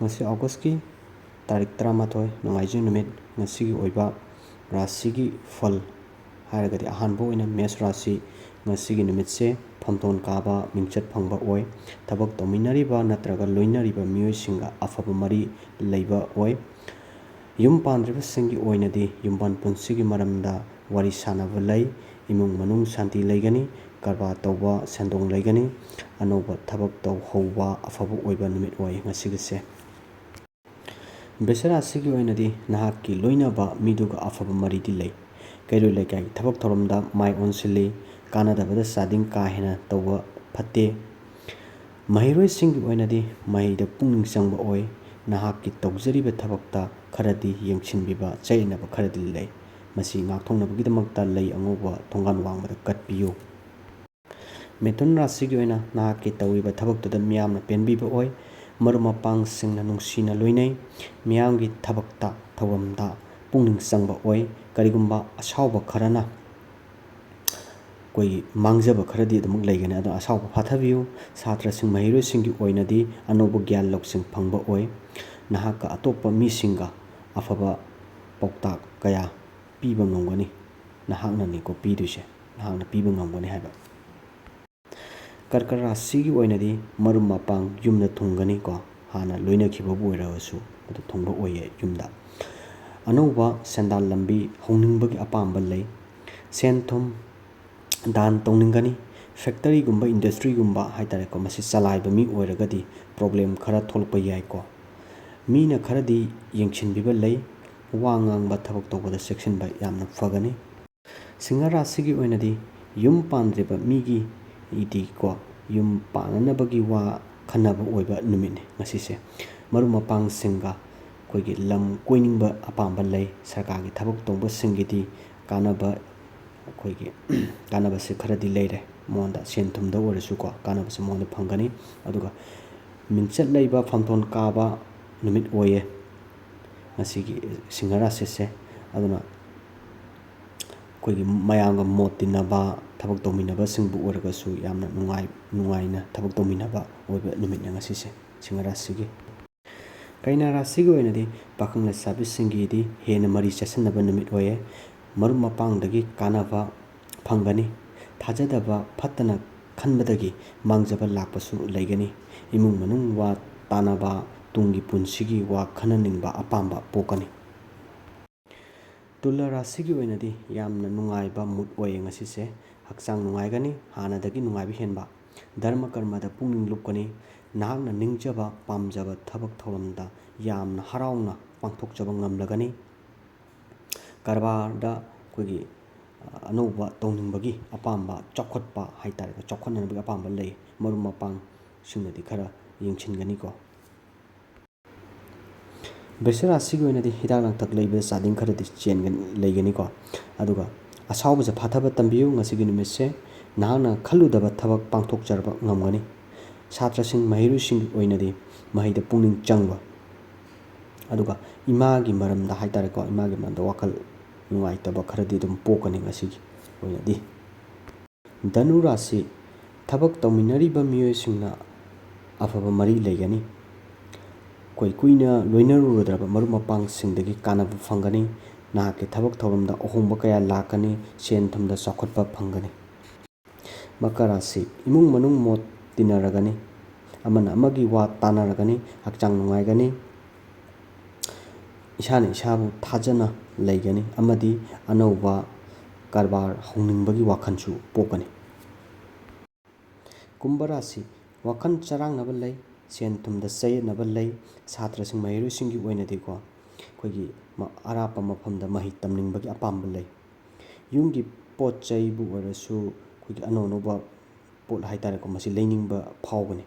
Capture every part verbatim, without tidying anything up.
ꯉꯁꯤ ꯑꯣꯒꯁꯀꯤ ꯇꯥꯔꯤꯛ ꯇꯔꯥꯃꯥꯊꯣꯏ, ꯅꯣꯡꯃꯥꯏꯖꯤꯡ ꯅꯨꯃꯤꯠ꯫ ꯉꯁꯤꯒꯤ ꯑꯣꯏꯕ ꯔꯥꯁꯤꯒꯤ ꯐꯜ ꯍꯥꯏꯔꯒꯗꯤ, ꯑꯍꯥꯟꯕ ꯑꯣꯏꯅ ꯃꯦꯁ ꯔꯥꯁꯤ꯫ ꯉꯁꯤꯒꯤ ꯅꯨꯃꯤꯠꯁꯦ ꯐꯝꯗꯣꯟ ꯀꯥꯕ, ꯃꯤꯡꯆꯠ ꯐꯪꯕ ꯑꯣꯏ꯫ ꯊꯕꯛ ꯇꯧꯃꯤꯟꯅꯔꯤꯕ ꯅꯠꯇ꯭ꯔꯒ ꯂꯣꯏꯅꯔꯤꯕ ꯃꯤꯑꯣꯏꯁꯤꯡꯒ ꯑꯐꯕ ꯃꯔꯤ ꯂꯩꯕ ꯑꯣꯏ꯫ ꯌꯨꯝ ꯄꯥꯟꯗ꯭ꯔꯤꯕꯁꯤꯡꯒꯤ ꯑꯣꯏꯅꯗꯤ ꯌꯨꯝꯕꯥꯟ ꯄꯨꯟꯁꯤꯒꯤ ꯃꯔꯝꯗ ꯋꯥꯔꯤ ꯁꯥꯅꯕ ꯂꯩ꯫ ꯏꯃꯨꯡ ꯃꯅꯨꯡ ꯁꯥꯟꯇꯤ ꯂꯩꯒꯅꯤ꯫ ꯀꯔꯕꯥꯔ ꯇꯧꯕ ꯁꯦꯟꯗꯣꯡ ꯂꯩꯒꯅꯤ꯫ ꯑꯅꯧꯕ ꯊꯕꯛ ꯇꯧꯍꯧꯕ ꯑꯐꯕ ꯑꯣꯏꯕ ꯅꯨꯃꯤꯠ ꯑꯣꯏ ꯉꯁꯤꯒꯤꯁꯦ꯫ ꯕ꯭ꯔꯤꯁ ꯔꯥꯁꯤꯒꯤ ꯑꯣꯏꯅꯗꯤ ꯅꯍꯥꯛꯀꯤ ꯂꯣꯏꯅꯕ ꯃꯤꯗꯨꯒ ꯑꯐꯕ ꯃꯔꯤꯗꯤ ꯂꯩ꯫ ꯀꯩꯔꯣꯏ ꯂꯩꯀꯥꯏꯒꯤ ꯊꯕꯛ ꯊꯧꯔꯝꯗ ꯃꯥꯏ ꯑꯣꯟꯁꯤꯜꯂꯤ꯫ ꯀꯥꯟꯅꯗꯕꯗ ꯆꯥꯗꯤꯡ ꯀꯥ ꯍꯦꯟꯅ ꯇꯧꯕ ꯐꯠꯇꯦ꯫ ꯃꯍꯩꯔꯣꯏꯁꯤꯡꯒꯤ ꯑꯣꯏꯅꯗꯤ ꯃꯍꯩꯗ ꯄꯨꯛꯅꯤꯡ ꯆꯪꯕ ꯑꯣꯏ꯫ ꯅꯍꯥꯛꯀꯤ ꯇꯧꯖꯔꯤꯕ ꯊꯕꯛꯇ ꯈꯔꯗꯤ ꯌꯦꯡꯁꯤꯟꯕꯤꯕ, ꯆꯌꯦꯠꯅꯕ ꯈꯔꯗꯤ ꯂꯩ꯫ ꯃꯁꯤ ꯉꯥꯛꯊꯣꯛꯅꯕꯒꯤꯗꯃꯛꯇ ꯂꯩ ꯑꯉꯧꯕ ꯊꯣꯡꯒꯥꯟ ꯋꯥꯡꯃꯗ ꯀꯠꯄꯤꯌꯨ꯫ ꯃꯤꯊꯨꯟ ꯔꯥꯁꯤꯒꯤ ꯑꯣꯏꯅ ꯅꯍꯥꯛꯀꯤ ꯇꯧꯔꯤꯕ ꯊꯕꯛꯇꯨꯗ ꯃꯤꯌꯥꯝꯅ ꯄꯦꯟꯕꯤꯕ ꯑꯣꯏ꯫ ꯃꯔꯨꯞ ꯃꯄꯥꯡꯁꯤꯡꯅ ꯅꯨꯡꯁꯤꯅ ꯂꯣꯏꯅꯩ꯫ ꯃꯤꯌꯥꯝꯒꯤ ꯊꯕꯛꯇ, ꯊꯧꯔꯝꯗ ꯄꯨꯛꯅꯤꯡ ꯆꯪꯕ ꯑꯣꯏ꯫ ꯀꯔꯤꯒꯨꯝꯕ ꯑꯁꯥꯎꯕ ꯈꯔꯅ ꯑꯩꯈꯣꯏꯒꯤ ꯃꯥꯡꯖꯕ ꯈꯔꯗꯤ ꯑꯗꯨꯃꯛ ꯂꯩꯒꯅꯤ꯫ ꯑꯗꯣ ꯑꯁꯥꯎꯕ ꯐꯥꯊꯕꯤꯌꯨ꯫ ꯁꯥꯇ꯭ꯔꯁꯤꯡ, ꯃꯍꯩꯔꯣꯏꯁꯤꯡꯒꯤ ꯑꯣꯏꯅꯗꯤ ꯑꯅꯧꯕ ꯒ꯭ꯌꯥꯟ ꯂꯧꯁꯤꯡ ꯐꯪꯕ ꯑꯣꯏ꯫ ꯅꯍꯥꯛꯀ ꯑꯇꯣꯞꯄ ꯃꯤꯁꯤꯡꯒ ꯑꯐꯕ ꯄꯥꯎꯇꯥꯛ ꯀꯌꯥ ꯄꯤꯕ ꯉꯝꯒꯅꯤ꯫ ꯅꯍꯥꯛꯅꯅꯤꯀꯣ ꯄꯤꯗꯣꯏꯁꯦ, ꯅꯍꯥꯛꯅ ꯄꯤꯕ ꯉꯝꯒꯅꯤ ꯍꯥꯏꯕ꯫ ꯀꯔꯀꯠ ꯔꯥꯁꯤꯒꯤ ꯑꯣꯏꯅꯗꯤ ꯃꯔꯨꯞ ꯃꯄꯥꯡ ꯌꯨꯝꯗ ꯊꯨꯡꯒꯅꯤꯀꯣ꯫ ꯍꯥꯟꯅ ꯂꯣꯏꯅꯈꯤꯕꯕꯨ ꯑꯣꯏꯔꯒꯁꯨ ꯃꯗꯨ ꯊꯨꯡꯕ ꯑꯣꯏꯌꯦ ꯌꯨꯝꯗ꯫ ꯑꯅꯧꯕ ꯁꯦꯟꯗꯥꯟ ꯂꯝꯕꯤ ꯍꯧꯅꯤꯡꯕꯒꯤ ꯑꯄꯥꯝꯕ ꯂꯩ꯫ ꯁꯦꯟ ꯊꯨꯝ ꯗꯥꯟ ꯇꯧꯅꯤꯡꯒꯅꯤ꯫ ꯐꯦꯛꯇꯔꯤꯒꯨꯝꯕ, ꯏꯟꯗꯁꯇ꯭ꯔꯤꯒꯨꯝꯕ ꯍꯥꯏ ꯇꯥꯔꯦꯀꯣ, ꯃꯁꯤ ꯆꯂꯥꯏꯕ ꯃꯤ ꯑꯣꯏꯔꯒꯗꯤ ꯄ꯭ꯔꯣꯕ꯭ꯂꯦꯝ ꯈꯔ ꯊꯣꯛꯂꯛꯄ ꯌꯥꯏꯀꯣ꯫ ꯃꯤꯅ ꯈꯔꯗꯤ ꯌꯦꯡꯁꯤꯟꯕꯤꯕ ꯂꯩ꯫ ꯋꯥ ꯉꯥꯡꯕ, ꯊꯕꯛ ꯇꯧꯕꯗ ꯆꯦꯛꯁꯤꯟꯕ ꯌꯥꯝꯅ ꯐꯒꯅꯤ꯫ ꯁꯤꯡꯍ ꯔꯥꯁꯤꯒꯤ ꯑꯣꯏꯅꯗꯤ ꯌꯨꯝ ꯄꯥꯟꯗ꯭ꯔꯤꯕ ꯃꯤꯒꯤ ꯏꯗꯤꯀꯣ, ꯌꯨꯝ ꯄꯥꯟꯅꯅꯕꯒꯤ ꯋꯥ ꯈꯟꯅꯕ ꯑꯣꯏꯕ ꯅꯨꯃꯤꯠꯅꯤ ꯉꯁꯤꯁꯦ꯫ ꯃꯔꯨꯞ ꯃꯄꯥꯡꯁꯤꯡꯒ ꯑꯩꯈꯣꯏꯒꯤ ꯂꯝ ꯀꯣꯏꯅꯤꯡꯕ ꯑꯄꯥꯝꯕ ꯂꯩ꯫ ꯁꯔꯀꯥꯔꯒꯤ ꯊꯕꯛ ꯇꯧꯕꯁꯤꯡꯒꯤꯗꯤ ꯀꯥꯟꯅꯕ, ꯑꯩꯈꯣꯏꯒꯤ ꯀꯥꯟꯅꯕꯁꯦ ꯈꯔꯗꯤ ꯂꯩꯔꯦ꯫ ꯃꯉꯣꯟꯗ ꯁꯦꯟ ꯊꯨꯝꯗ ꯑꯣꯏꯔꯁꯨꯀꯣ, ꯀꯥꯟꯅꯕꯁꯦ ꯃꯉꯣꯟꯗ ꯐꯪꯒꯅꯤ꯫ ꯑꯗꯨꯒ ꯃꯤꯡꯆꯠ ꯂꯩꯕ ꯐꯝꯗꯣꯟ ꯀꯥꯕ ꯅꯨꯃꯤꯠ ꯑꯣꯏꯌꯦ ꯉꯁꯤꯒꯤ ꯁꯤꯡꯍ ꯔꯥꯁꯤꯁꯦ꯫ ꯑꯗꯨꯅ ꯑꯩꯈꯣꯏꯒꯤ ꯃꯌꯥꯝꯒ ꯃꯣꯠ ꯇꯤꯟꯅꯕ, ꯊꯕꯛ ꯇꯧꯃꯤꯟꯅꯕꯁꯤꯡꯕꯨ ꯑꯣꯏꯔꯒꯁꯨ ꯌꯥꯝꯅ ꯅꯨꯡꯉꯥꯏ-, ꯅꯨꯡꯉꯥꯏꯅ ꯊꯕꯛ ꯇꯧꯃꯤꯟꯅꯕ ꯑꯣꯏꯕ ꯅꯨꯃꯤꯠꯅꯦ ꯉꯁꯤꯁꯦ, ꯁꯤꯡꯍ ꯔꯥꯁꯤꯒꯤ꯫ ꯀꯩꯅꯥ ꯔꯥꯁꯤꯒꯤ ꯑꯣꯏꯅꯗꯤ ꯄꯥꯈꯪ ꯂꯩꯁꯥꯕꯤꯁꯤꯡꯒꯤꯗꯤ ꯍꯦꯟꯅ ꯃꯔꯤ ꯆꯠꯁꯤꯟꯅꯕ ꯅꯨꯃꯤꯠ ꯑꯣꯏꯌꯦ꯫ ꯃꯔꯨꯞ ꯃꯄꯥꯡꯗꯒꯤ ꯀꯥꯟꯅꯕ ꯐꯪꯒꯅꯤ꯫ ꯊꯥꯖꯗꯕ ꯐꯠꯇꯅ ꯈꯟꯕꯗꯒꯤ ꯃꯥꯡꯖꯕ ꯂꯥꯛꯄꯁꯨ ꯂꯩꯒꯅꯤ꯫ ꯏꯃꯨꯡ ꯃꯅꯨꯡ ꯋꯥ ꯇꯥꯅꯕ, ꯇꯨꯡꯒꯤ ꯄꯨꯟꯁꯤꯒꯤ ꯋꯥ ꯈꯟꯅꯅꯤꯡꯕ ꯑꯄꯥꯝꯕ ꯄꯣꯛꯀꯅꯤ꯫ ꯇꯨꯂꯥ ꯔꯥꯁꯤꯒꯤ ꯑꯣꯏꯅꯗꯤ ꯌꯥꯝꯅ ꯅꯨꯡꯉꯥꯏꯕ ꯃꯨꯠ ꯑꯣꯏꯌꯦ ꯉꯁꯤꯁꯦ꯫ ꯍꯛꯆꯥꯡ ꯅꯨꯡꯉꯥꯏꯒꯅꯤ, ꯍꯥꯟꯅꯗꯒꯤ ꯅꯨꯡꯉꯥꯏꯕ ꯍꯦꯟꯕ꯫ ꯙꯔꯃ ꯀꯔꯃꯗ ꯄꯨꯛꯅꯤꯡ ꯂꯨꯞꯀꯅꯤ꯫ ꯅꯍꯥꯛꯅ ꯅꯤꯡꯖꯕ ꯄꯥꯝꯖꯕ ꯊꯕꯛ ꯊꯧꯔꯝꯗ ꯌꯥꯝꯅ ꯍꯔꯥꯎꯅ ꯄꯥꯡꯊꯣꯛꯆꯕ ꯉꯝꯂꯒꯅꯤ꯫ ꯀꯔꯕꯥꯔꯗ ꯑꯩꯈꯣꯏꯒꯤ, ꯑ, ꯑꯅꯧꯕ ꯇꯧꯅꯤꯡꯕꯒꯤ ꯑꯄꯥꯝꯕ, ꯆꯥꯎꯈꯠꯄ ꯍꯥꯏ ꯇꯥꯔꯦꯀꯣ, ꯆꯥꯎꯈꯠꯅꯅꯕꯒꯤ ꯑꯄꯥꯝꯕ ꯂꯩ꯫ ꯃꯔꯨꯞ ꯃꯄꯥꯡꯁꯤꯡꯅꯗꯤ ꯈꯔ ꯌꯦꯡꯁꯤꯟꯒꯅꯤꯀꯣ꯫ ꯕ꯭ꯔꯤꯁ ꯔꯥꯁꯤꯒꯤ ꯑꯣꯏꯅꯗꯤ ꯍꯤꯗꯥꯛ ꯂꯥꯡꯊꯛ ꯂꯩꯕꯗ ꯆꯥꯗꯤꯡ ꯈꯔꯗꯤ ꯆꯦꯟꯒ-, ꯂꯩꯒꯅꯤꯀꯣ꯫ ꯑꯗꯨꯒ ꯑꯁꯥꯎꯕꯁꯦ ꯐꯥꯊꯕ ꯇꯝꯕꯤꯌꯨ꯫ ꯉꯁꯤꯒꯤ ꯅꯨꯃꯤꯠꯁꯦ ꯅꯍꯥꯛꯅ ꯈꯜꯂꯨꯗꯕ ꯊꯕꯛ ꯄꯥꯡꯊꯣꯛꯆꯔꯕ ꯉꯝꯒꯅꯤ꯫ ꯁꯥꯇ꯭ꯔꯁꯤꯡ, ꯃꯍꯩꯔꯣꯏꯁꯤꯡꯒꯤ ꯑꯣꯏꯅꯗꯤ ꯃꯍꯩꯗ ꯄꯨꯛꯅꯤꯡ ꯆꯪꯕ, ꯑꯗꯨꯒ ꯏꯃꯥꯒꯤ ꯃꯔꯝꯗ ꯍꯥꯏ ꯇꯥꯔꯦꯀꯣ, ꯏꯃꯥꯒꯤ ꯃꯔꯝꯗ ꯋꯥꯈꯜ ꯅꯨꯡꯉꯥꯏꯇꯕ ꯈꯔꯗꯤ ꯑꯗꯨꯝ ꯄꯣꯛꯀꯅꯤ ꯉꯁꯤꯒꯤ ꯑꯣꯏꯅꯗꯤ꯫ ꯙꯅꯨ ꯔꯥꯁꯤ, ꯊꯕꯛ ꯇꯧꯃꯤꯟꯅꯔꯤꯕ ꯃꯤꯑꯣꯏꯁꯤꯡꯅ ꯑꯐꯕ ꯃꯔꯤ ꯂꯩꯒꯅꯤ꯫ ꯑꯩꯈꯣꯏ ꯀꯨꯏꯅ ꯂꯣꯏꯅꯔꯨꯔꯗ꯭ꯔꯕ ꯃꯔꯨꯞ ꯃꯄꯥꯡꯁꯤꯡꯗꯒꯤ ꯀꯥꯟꯅꯕ ꯐꯪꯒꯅꯤ꯫ ꯅꯍꯥꯛꯀꯤ ꯊꯕꯛ ꯊꯧꯔꯝꯗ ꯑꯍꯣꯡꯕ ꯀꯌꯥ ꯂꯥꯛꯀꯅꯤ, ꯁꯦꯟ ꯊꯨꯝꯗ ꯆꯥꯎꯈꯠꯄ ꯐꯪꯒꯅꯤ꯫ ꯃꯀꯔ ꯔꯥꯁꯤ, ꯏꯃꯨꯡ ꯃꯅꯨꯡ ꯃꯣꯠ ꯇꯤꯟꯅꯔꯒꯅꯤ, ꯑꯃꯅ ꯑꯃꯒꯤ ꯋꯥ ꯇꯥꯅꯔꯒꯅꯤ, ꯍꯛꯆꯥꯡ ꯅꯨꯡꯉꯥꯏꯒꯅꯤ, ꯏꯁꯥꯅ ꯏꯁꯥꯕꯨ ꯊꯥꯖꯅ ꯂꯩꯒꯅꯤ ꯑꯃꯗꯤ ꯑꯅꯧꯕ ꯀꯔꯕꯥꯔ ꯍꯧꯅꯤꯡꯕꯒꯤ ꯋꯥꯈꯜꯁꯨ ꯄꯣꯛꯀꯅꯤ꯫ ꯀꯨꯝꯚ ꯔꯥꯁꯤ, ꯋꯥꯈꯜ ꯆꯔꯥꯡꯅꯕ ꯂꯩ, ꯁꯦꯟ ꯊꯨꯝꯗ ꯆꯌꯦꯠꯅꯕ ꯂꯩ, ꯁꯥꯇ꯭ꯔꯁꯤꯡ, ꯃꯍꯩꯔꯣꯏꯁꯤꯡꯒꯤ ꯑꯣꯏꯅꯗꯤꯀꯣ, ꯑꯩꯈꯣꯏꯒꯤ ꯃ-, ꯑꯔꯥꯞꯄ ꯃꯐꯝꯗ ꯃꯍꯩ ꯇꯝꯅꯤꯡꯕꯒꯤ ꯑꯄꯥꯝꯕ ꯂꯩ꯫ ꯌꯨꯝꯒꯤ ꯄꯣꯠ ꯆꯩꯕꯨ ꯑꯣꯏꯔꯁꯨ ꯑꯩꯈꯣꯏꯒꯤ ꯑꯅꯧ ꯑꯅꯧꯕ ꯄꯣꯠ ꯍꯥꯏ ꯇꯥꯔꯦꯀꯣ, ꯃꯁꯤ ꯂꯩꯅꯤꯡꯕ ꯐꯥꯎꯒꯅꯤ꯫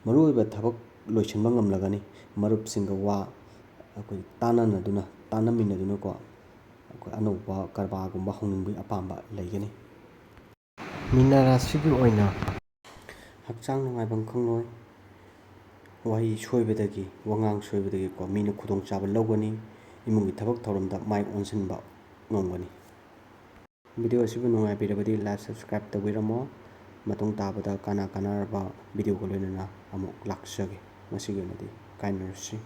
ꯃꯔꯨꯑꯣꯏꯕ ꯊꯕꯛ ꯂꯣꯏꯁꯤꯟꯕ ꯉꯝꯂꯒꯅꯤ꯫ ꯃꯔꯨꯞꯁꯤꯡꯒ ꯋꯥ ꯑꯩꯈꯣꯏ ꯇꯥꯟꯅꯅꯗꯨꯅ, ꯇꯥꯟꯅꯃꯤꯟꯅꯗꯨꯅꯀꯣ, ꯑꯩꯈꯣꯏ ꯑꯅꯧꯕ ꯀꯔꯕꯥꯔꯒꯨꯝꯕ ꯍꯧꯅꯤꯡꯕꯒꯤ ꯑꯄꯥꯝꯕ ꯂꯩꯒꯅꯤ꯫ ꯃꯤꯅꯥ ꯔꯥꯁꯤꯒꯤ ꯑꯣꯏꯅ ꯍꯛꯆꯥꯡ ꯅꯨꯡꯉꯥꯏꯐꯝ ꯈꯪꯂꯣꯏ꯫ ꯋꯥꯍꯩ ꯁꯣꯏꯕꯗꯒꯤ, ꯋꯥꯉꯥꯡ ꯁꯣꯏꯕꯗꯒꯤꯀꯣ, ꯃꯤꯅ ꯈꯨꯗꯣꯡꯆꯥꯕ ꯂꯧꯒꯅꯤ꯫ ꯏꯃꯨꯡꯒꯤ ꯊꯕꯛ ꯊꯧꯔꯝꯗ ꯃꯥꯏ ꯑꯣꯟꯁꯤꯟꯕ ꯉꯝꯒꯅꯤ꯫ ꯚꯤꯗꯤꯑꯣ ꯑꯁꯤꯕꯨ ꯅꯨꯡꯉꯥꯏꯕꯤꯔꯕꯗꯤ like, subscribe ꯇꯧꯕꯤꯔꯝꯃꯣ꯫ ꯃꯇꯨꯡ ꯇꯥꯕꯗ ꯀꯥꯟꯅ ꯀꯥꯟꯅꯔꯕ ꯚꯤꯗꯤꯑꯣꯒ ꯂꯣꯏꯅꯅ ꯑꯃꯨꯛ ꯂꯥꯛꯆꯒꯦ꯫ ꯉꯁꯤꯒꯤ ꯑꯣꯏꯅꯗꯤ ꯀꯥꯏꯅꯔꯁꯤ꯫